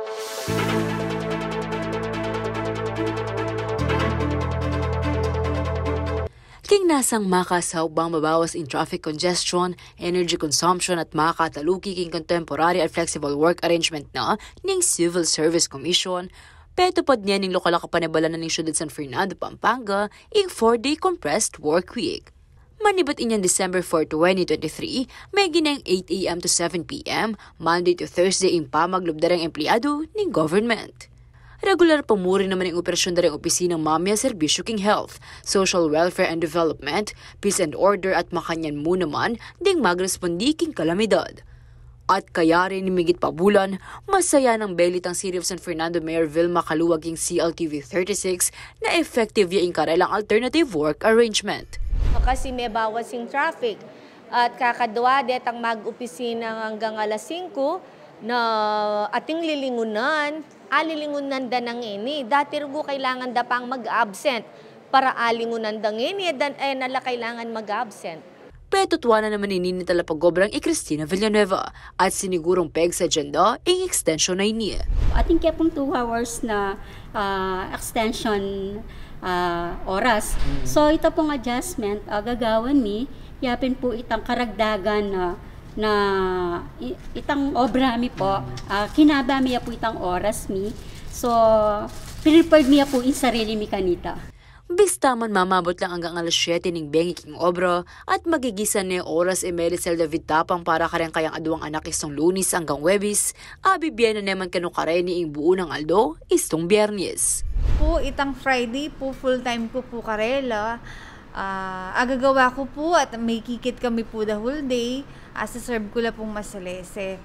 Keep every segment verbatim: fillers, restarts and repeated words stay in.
King nasang makasaup bang mabawas ing traffic congestion, energy consumption at makataluki king contemporary at flexible work arrangement na ning Civil Service Commission, petupad ne ning lokal a kapanibalan na ning Syudad San Fernando, Pampanga, ing four-day compressed work week. Manibat inyang December four, twenty twenty-three, megineng eight a m to seven p m, Monday to Thursday, ing pamaglub da reng empleyado ning government. Regular pa mu rin naman ing operasyon da reng opisinang mamie serbisyu king health, social welfare and development, peace and order at makanyan mu naman ding magrespondi king kalamidad. At kaya rin migit pa bulan, masaya nang beli itang City of San Fernando Mayor Vilma Caluag king C L T V thirty-six na effective ya ing karelang alternative work arrangement. Kasi mebawas ing traffic. At kakadwa detang mag-opisina anggang alas singko na ating lilingunan, alilingunan da na ngeni. Dati rugu kailangan da pang mag-absent para alingunan da ngeni, e dan, e na la kailangan mag-absent. Petutuanan naman ini ning talapagobrang i Cristina Villanueva at sinigurung peg sa agenda ing extension na ini. Atin ke pung two hours na ah, extension ah, oras. So ita pung adjustment ah, gagawan mi, yapin pu itang karagdagan na, na i- itang obra mi po, ah, kinaba mi ya pu itang oras mi. So prepared mi ya pu ing sarili mi kanita. Bista man mamabut lang anggang alas siyete ning bengi king obra at magigisa ne oras e Maricel David Tapang para kareng kayang aduang anak istung Lunis anggang Webis, abibie na ne man kanu kareni ing buu nang aldo istung Biernes. Pu, itang Friday pu, full time ku pu karela. Ah, agagawa ku pu at makikit kami pu the whole day. Asaserve ku la pung masalese.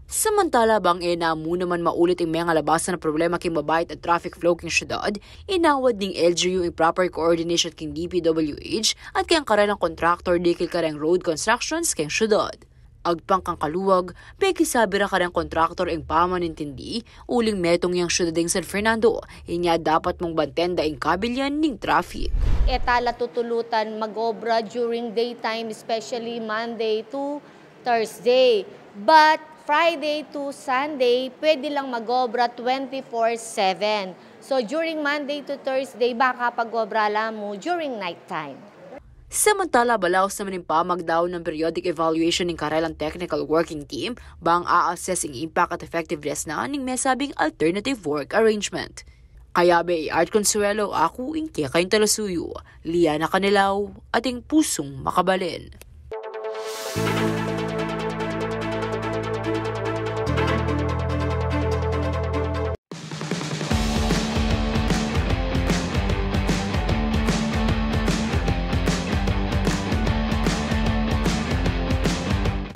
Samantala bang e na mu naman maulit ing mengalabasan a problema king babait a traffic flow king syudad, inawad ning L G U ing proper coordination king D P W H at keng karelang contractor dikil kareng road constructions keng syudad. Agpang kang Caluag, pekisabi ra kareng contractor ing pamanintindi uling metung yang syudad ing San Fernando, inya dapat mung banten da ing kabilyan ning traffic. E tala tutulutan mag-obra during daytime, especially Monday to Thursday. But Friday to Sunday, pwede lang mag-obra twenty-four seven. So during Monday to Thursday, baka pag-obra la mu during night time. Samantala, balaus naman ing pamagdaun nang periodic evaluation ning karelang technical working team bang a-assess ing impact at effectiveness na ning mesabing alternative work arrangement. Kayabe i Art Consuelo, aku ing kekayung talasuyu, Liana Canelao, ating pusung makabalen.